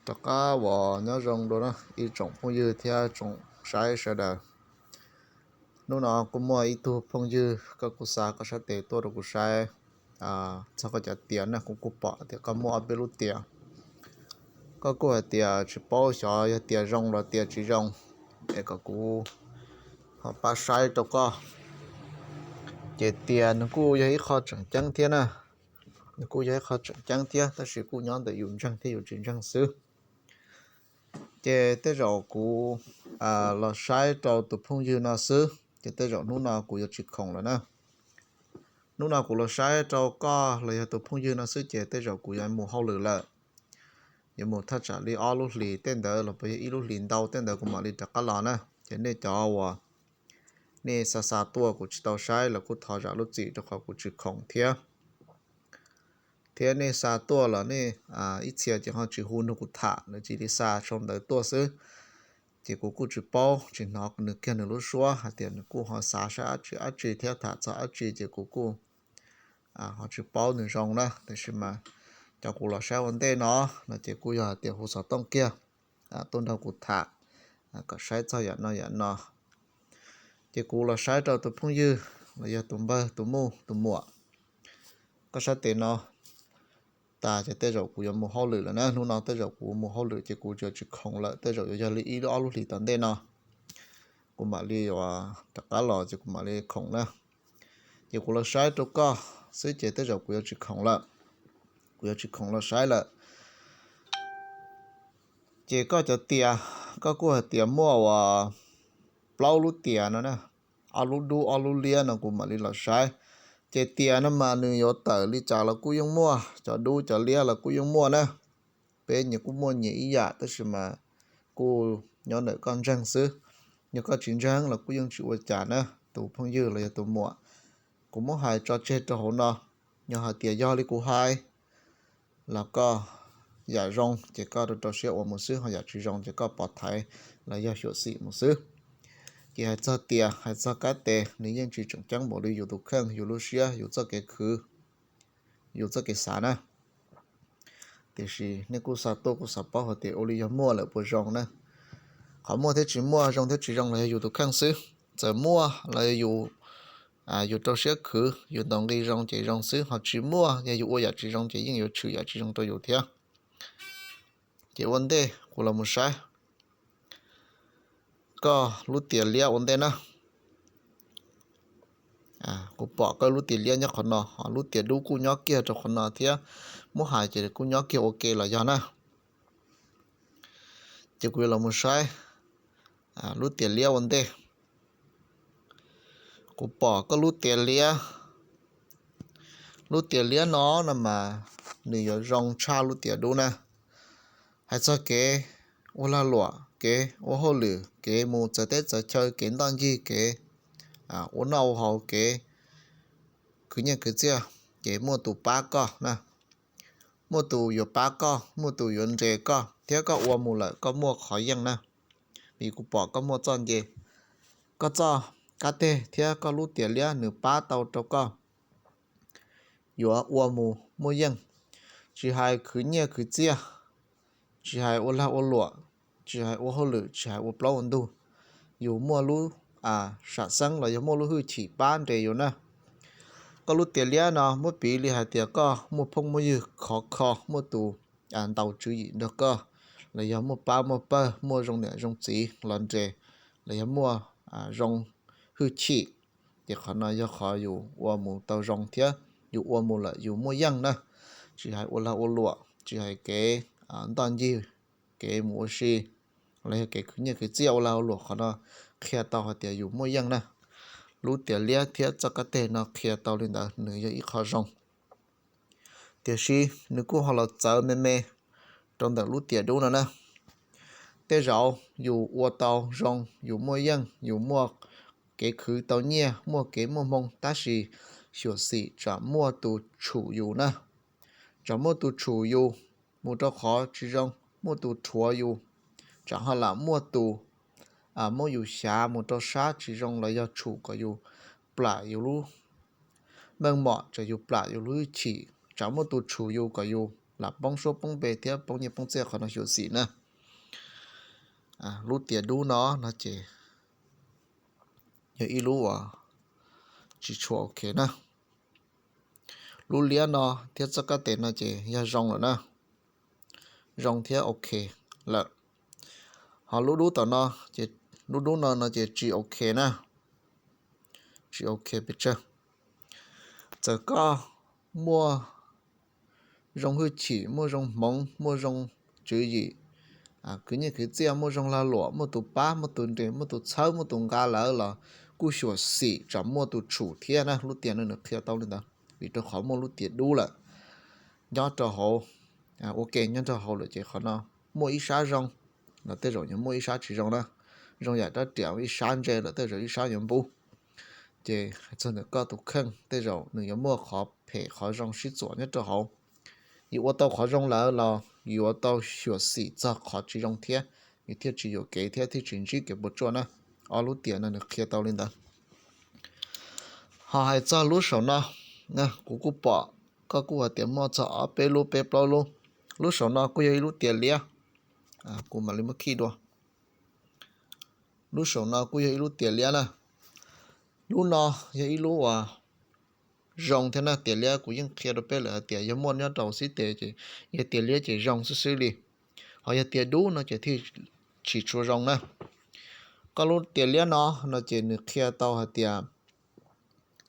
Rov qab uas nyob zoo dua na ib tsoom phooj ywg thiab tsoom saib sawv daws. Hnub no kuj muaj ib tug phooj ywg koj kuj xa koj sab tes tuaj rau kuv saib txog koj cov tias na, kuv kuj pom tias koj muaj ob peb lub tias. Koj kuj hais tias tsis paub xyov yog tias zoo los tias tsis zoo, es kom kuv ho pab saib rau koj. Ces tias nws kuj yog ib qho tseem ceeb thiab na, nws kuj yog ib qho tseem ceeb thiab, tab sis kuj nyob ntawm yus ntseeg thiab yus tsis ntseeg xwb. Ces tej zaum kuv los saib rau tus phooj ywg no xwb, ces tej zaum hnub no kuv yuav tsis khoom lawm na. Hnub no kuv los saib rau koj los yog tus phooj ywg no xwb ces tej zaum kuv yuav mus hauj lwm lawm. Yuav mus thaj tsam li ob lub hlis tej ntawd los puas yog ib lub hlis ntau tej ntawd kuv mam li rov qab los na. Ces nej cov uas nej xa xa tuaj kuv tsis tau saib los kuj thov zam lub txim rau qhov kuv tsis khoom thiab. Thiab nej xa tuaj los nej ib txhia ces ho tsis hu nrog kuv tham, lawv cia li xa sau ntawv tuaj xwb. Ces kuv kuj tsis paub tsis hnov nws kiag nws lub suab hais tias nws kuj ho xav saib dab tsi dab tsi thiab tham txog dab tsi, ces kuv kuj ho tsis paub nws zoo na. Tiam sis mas cov kuv los saib ua ntej no no ces kuj yog hais tias hu xov tooj kiag tuaj nrog kuv tham kom saib txog yam no yam no. Ces kuv los saib rau tus phooj ywg los yog tus npawg tus muj tus muam, koj sab tes no tas ces tej zaum kuv yuav mus hauj lwm lawm na. Hnub no tej zaum kuv mus hauj lwm ces kuv yuav tsis khoom lawm, tej zaum yuav yog li ib ob lub hlis tom ntej no kuv mam li rov qab los ces kuv mam li khoom na. Ces kuv los saib rau koj xwb ces tej zaum kuv yuav tsis khoom lawm, kuv yuav tsis khoom los saib lawm. Ces koj cov tias, koj kuj hais tias muaj uas plaub lub tias no na, ob lub dub ob lub liab no kuv mam li los saib. Ces tias no mas nws yuav tawm li cas los kuj yeej muaj, cov dub cov liab los kuj yeej muaj na. Peb nyias kuj muaj nyias ib yam tab sis mas kuj nyob ntawm koj ntseeg xwb. Yog koj tsis ntseeg los kuj yeej tsis ua cas na, tus phooj ywg los yog tus muam. Kuv muab hais tso tseg rau hauv no, yog hais tias yog li kuv hais los koj yam zoo ces koj rau rau siab ua mus xwb, ho yam tsis zoo ces koj pov thaiv los yog xyuam xim mus xwb. Ces hais txog tias hais txog kab tes nws yeej tsis tseem ceeb npaum li yus tus kheej, yus lub siab, yus txoj kev khwv, yus txoj kev xav na. Tiam sis nej kuj xav tuaj kuj xav paub hais tias ua li yog muaj lawm puas zoo na. Qhov muaj thiab tsis muaj, zoo thiab tsis zoo los yog yus tus kheej xwb. Txawm muaj los yog yus, yus rau siab khwv, yus ntaus nqi zoo ces zoo xwb, ho tsis muaj yog yus ua yam tsis zoo ces yeej yuav tshwm yam tsis zoo rau yus thiab. Ces ua ntej kuv los mus saib koj lub tias liab ua ntej na. Kuv pom koj lub tias liab nyob qhov no, ho lub tias dub kuj nyob kiag rau qhov no thiab, muab hais ces kuj nyob kiag ua ke los yog na. Ces kuv yuav los mus saib lub tias liab ua ntej. Kuv pom koj lub tias liab, lub tias liab no no mas nws yuav zoo tshaj lub tias dub na. Hais txog kev ua lag luam, kev ua hauj lwm, kev mus txawv teb txawv chaw, kev ntoj ncig, kev ua noj ua haus, kev khwv nyiaj khwv txiaj, ces muaj tus pab koj na. Muaj tus yuav pab koj, muaj tus yuav nres koj, thiab koj ua mus lawm koj muaj qhov yeej na. Vim kuv pom koj muaj txoj nce, koj txoj kab teg thiab koj lub tias liab nws pab tau rau koj yuav ua mus muaj yeej. Tsis hais khwv nyiaj khwv txiaj, tsis hais ua lag ua luam, tsis hais ua hauj lwm, tsis hais ua plaub ua ntug, yus muaj lub sam xeeb los yog muaj lub hwj chim pab nres yus na. Koj lub tias liab no muab piv li hais tias koj muaj phooj muaj ywg khov kho, muaj tus ntaus tswv yim nrog koj, los yog muaj pab muaj pawg, muaj zoo niam zoo txiv los nres, los yog muaj zoo hwj chim, ces qhov no yog qhov yus ua mus tau zoo thiab yus ua mus lawm yus muaj yeej na. Tsis hais ua lag ua luam, tsis hais kev ntoj ncig, kev mus ua si, los yog kev khwv nyiaj khwv txiaj, ua lag ua luam, qhov no qhia tau hais tias yus muaj yeej na. Lub tias liab thiab txoj kab teg no qhia tau li ntawd, nws yog ib qho zoo. Tiam sis nws kuj ho los txawv me me rau ntawm lub tias dub no na. Tej zaum yus ua tau zoo, yus muaj yeej, yus muaj kev khwv tau nyiaj, muaj kev muaj hmoo, tab sis xyuam xim tsam muaj tus tshum yus na. Tsam muaj tus tshum yus mus rau qhov tsis zoo, muaj tus rhuav yus, tsam ho lam muaj tus muab yus xyav mus rau sab tsis zoo los yog tshum kom yus plam yus lub meej mom, tsam yus plam yus lub hwj chim, tsam muaj tus tshum yus kom yus lam poob suab poob npe thiab poob nyiaj poob txiaj, qhov no xyuam xim na. Lub tias dub no no ces yog ib lub uas tsis tshua ok na. Lub liab no thiab txoj kab tes no ces yog zoo lawm na, zoo thiab ok lawm. Ho lub dub tom no, lub dub no no ces tsis ok na, tsis ok pes tsawg. Txawm koj muaj zoo hwj chim, muaj zoo hmoov, muaj zoo tswv yim, khwv nyiaj khwv txiaj, muaj zoo lag luam, muaj tus pab, muaj tus nres, muaj tus txhawb, muaj tus nqa lawm los kuj xyuam xim tsam muaj tus tshum thiab na. Lub tias no nws qhia tau li ntawd vim rau qhov muaj lub tias dub lawm nyob rau hauv, ua ke nyob rau hauv lawm ces qhov no muaj ib sab zoo los tej zaum yuav muaj ib sab tsis zoo na. Zoo yam rab riam ib sab ntse lawm tej zaum ib sab yuav npub. Ces hais txog ntawm koj tus kheej tej zaum nws yuav muaj qhov phem qhov zoo sib txuam nyob rau hauv. Yus ua tau qhov zoo lawm los yuav tau xyuam xim txog qhov tsis zoo thiab, yus thiaj tsis yuam kev thiab thiaj tsis ntsib kev puas tsuaj na. Ob lub tias no nws qhia tau li ntawd. Ho hais txog lub saum no, kuv kuj pom koj kuj hais tias muaj txog ob peb lub peb plaub lub. Lub saum no kuj yog ib lub tias liab, kuv mam li muab khij dua. Lub saum no kuj yog ib lub tias liab na. Lub no yog ib lub uas zoo thiab na. Tias liab kuv yeej qhia rau peb lawm hais tias yog muaj nyob rau xib tes ces yog tias liab ces zoo xwb xwb li. Ho yog tias dub no ces thiaj tsis tshua zoo na. Koj lub tias liab no no ces nws qhia tau hais tias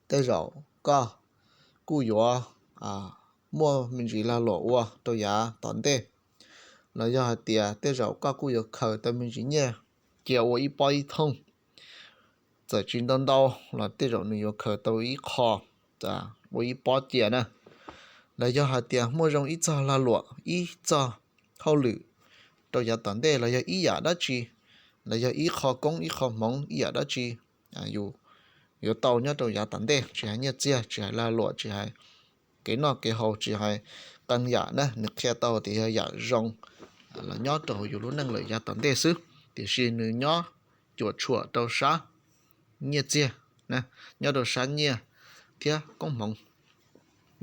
tej zaum koj kuj yuav muaj me ntsis lag luam ua rau yav tom ntej, los yog hais tias tej zaum koj kuj yuav khaws tau me ntsis nyiaj cia ua ib pob ib thooj. Txawm tsis ntau ntau los tej zaum nws yuav khaws tau ib qho ua ib pob cia na. Los yog hais tias muaj zoo ib txog lag luam, ib txog hauj lwm rau yav tom ntej, los yog ib yam dab tsi, los yog ib qho koob ib qho hmoov ib yam dab tsi, yus yuav tau nyob rau yav tom ntej, tsis hais nyiaj txiag, tsis hais lag luam, tsis hais kev noj kev haus, tsis hais qee yam na, nws qhia tau tias yog yam zoo los nyob rau hauv yus lub neej lawm yav tom ntej xwb, tiam sis nws nyob cuam tshuam rau sab nyiaj txiag, nyob rau sab nyiaj thiab koob hmoov.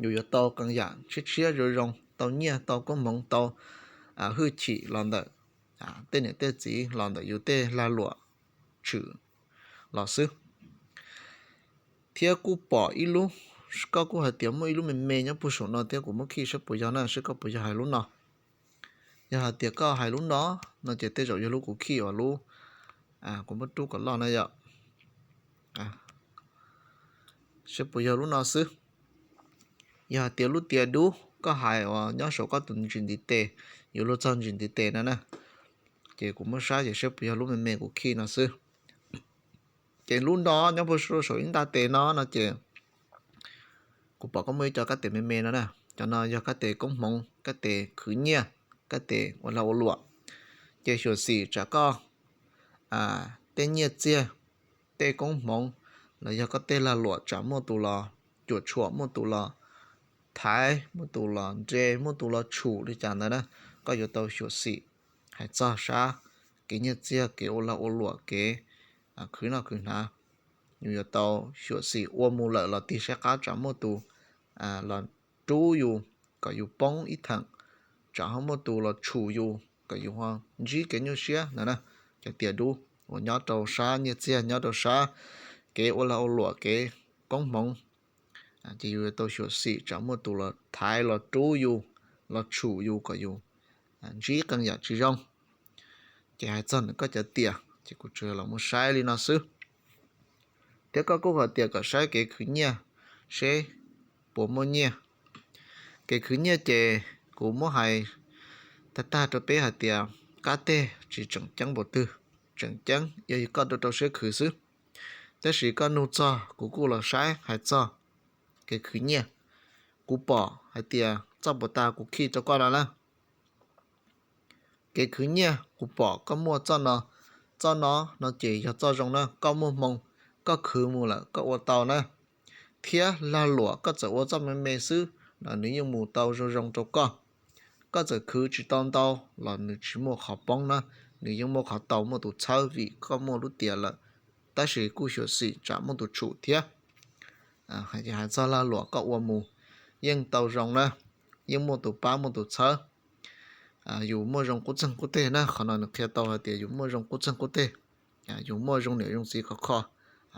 Yus yuav tau qee yam tshiab tshiab zoo zoo, tau nyiaj tau koob hmoov, tau hwj chim los ntawm tej niam tej txiv, los ntawm yus tej lag luam tshwm los xwb. Thiab kuj pom ib lub, koj kuj hais tias muaj ib lub me me nyob puag saum no thiab, kuv muab khij saib puas yog na, saib koj puas yog hais lub no. Yog hais tias koj hais lub no no ces tej zaum yog lub kuv khij uas lub, kuv muab rub kom loj na yom. Saib puas yog lub no xwb. Yog hais tias lub tias dub koj hais uas nyob saum koj tus ntsis ntiv tes, yuav luag txog ntsis ntiv tes no na, ces kuv muab saib ces saib puas yog lub me me kuv khij no xwb. Ces lub no nyob puag saum ib nta tes no no ces kuv pom koj muaj ib co kab tes me me no na. Cov no yog kab tes koob hmoov, kab tes khwv nyiaj, kab tes ua lag ua luam. Ces xyuam xim tsam koj tej nyiaj txiag, tej koob hmoov, los yog koj tej lag luam tsam muaj tus los cuam tshuam, muaj tus los thaiv, muaj tus los nres, muaj tus los tshum li cas ntawd na, koj yuav tau xyuam xim hais txog sab kev nyiaj txiag, kev ua lag ua luam, kev khwv noj khwv hnav. Yus yuav tau xyuam xim ua mus lawm los tig saib qab tsam muaj tus los rub yus kom yus poob ib theem, tsam ho muaj tus los tshum yus kom yus ho ntsib kev nyuaj siab ntawd na. Cov tias dub uas nyob rau sab nyiaj txiag, nyob rau sab kev ua lag ua luam, kev koob hmoov, ces yus yuav tau xyuam xim tsam muaj tus los thaiv, los rub yus, los tshum yus kom yus ntsib qee yam tsis zoo. Ces hais txog ntawm koj cov tias ces kuv tsuas los mus saib li no xwb. Thiab koj kuj hais tias kom saib kev khwv nyiaj seb puas muaj nyiaj. Kev khwv nyiaj ces kuv muab hais tag tag rau peb hais tias qab teg tsis tseem ceeb npaum twg, tseem ceeb yog koj rau rau siab khwv xwb. Tab sis koj nug txog kuv kuj los saib hais txog kev khwv nyiaj. Kuv pom hais tias txoj puas tas kuv khij rau koj no na. Kev khwv nyiaj kuv pom koj muaj txoj no, txoj no no ces yog txoj zoo na, koj muaj hmoo, koj khwv mus lawm koj ua tau na. Thiab lag luam koj txawm ua txoj me me xwb los nws yeej mus tau zoo zoo rau koj. Koj txawm khwv tsis tau ntau los nws tsis muaj qhov poob na, nws yeej muaj qhov tau muaj tus txhawb vim koj muaj lub tias lawm. Tab sis kuj xyuam xim tsam muaj tus tshum thiab. Hais txog lag luam koj ua mus yeej tau zoo na. yeej muaj tus pab muaj tus txhawb. Yus muaj zoo qub txeeg qub teg na, qhov no nws qhia tau hais tias yus muaj zoo qub txeeg qub teg, yus muaj zoo niam zoo txiv khov kho,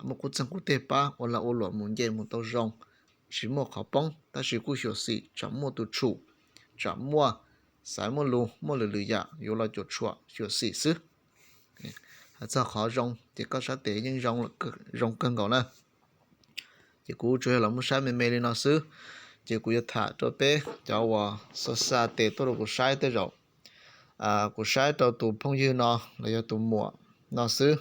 muaj qub txeeg qub teg pab ua lag ua luam mus nce mus tau zoo, tsis muaj qhov poob, tab sis kuj xyuam xim tsam muaj tus tshum, tsam muaj xaiv muaj lus muaj lwm lwm yam yuav los cuam tshuam xyuam xim xwb. Hais txog qhov zoo ces koj sab tes yeej zoo kawg nkaus na. Ces kuv tsuas yog los muab saib me me li no xwb. Ces kuv yuav tham rau peb cov uas xa xa tes tuaj rau kuv saib tej zaum kuv saib rau tus phooj ywg no los yog tus muam no xwb.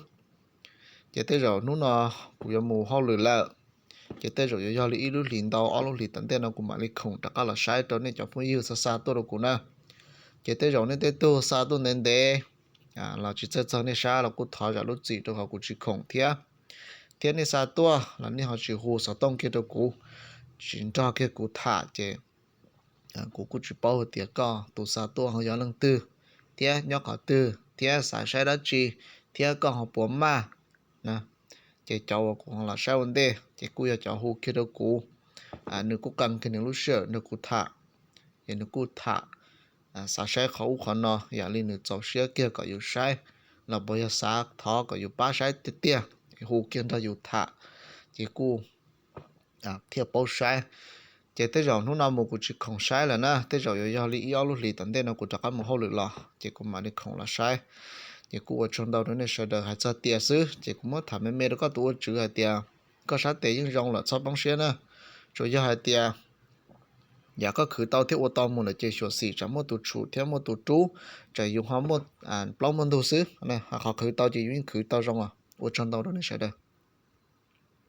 Ces tej zaum hnub no kuv yuav mus hauj lwm lawm, ces tej zaum yuav yog li ib lub hlis ntau ob lub hlis tom ntej no kuv mam li khoom rov qab los saib rau nej cov phooj ywg xa xa tuaj rau kuv na. Ces tej zaum nej tej tug xa tuaj ntev ntev los tsis txawj txog nej sab los kuj thov zam lub txim rau qhov kuv tsis khoom thiab. Thiab nej xa tuaj los nej ho tsis hu xov tooj kiag rau kuv, tsis nrog kiag kuv tham ces kuv kuj tsis paub hais tias koj tus xa tuaj ho yog leej twg, thiab nyob qhov twg, thiab xav saib dab tsi, thiab koj ho puas maj. Ces cov uas kuv ho los saib ua ntej ces kuj yog cov hu kiag rau kuv, nws kuj qee kiag nws lub sij hawm nrog kuv tham, ces nws kuj tham, xav saib qhov ub qhov no, yam li nws txaus siab kiag kom yus saib, los puas yog xav thov kom yus pab saib tiag tiag, hu kiag nrog yus tham, ces kuj thiaj paub saib. Ces tej zaum hnub no mus kuv tsis khoom saib lawm na, tej zaum yuav yog li ib ob lub hlis tom ntej no kuv rov qab mus hauj lwm los ces kuv mam li khoom los saib. Ces kuj ua tsaug ntau rau nej sawv daws. Hais txog tias xwb ces kuv muab tham me me rau koj tus ua tswv hais tias koj sab tes yeej zoo lawm, txhob poob siab na. Tsuas yog hais tias yam koj khwv tau thiab ua tau mus lawm ces xyuam xim tsam muaj tus tshum thiab muaj tus rub, tsam yus ho muaj plaub muaj ntug xwb. Qhov khwv tau ces yus yeej khwv tau zoo os. Ua tsaug ntau rau nej sawv daws.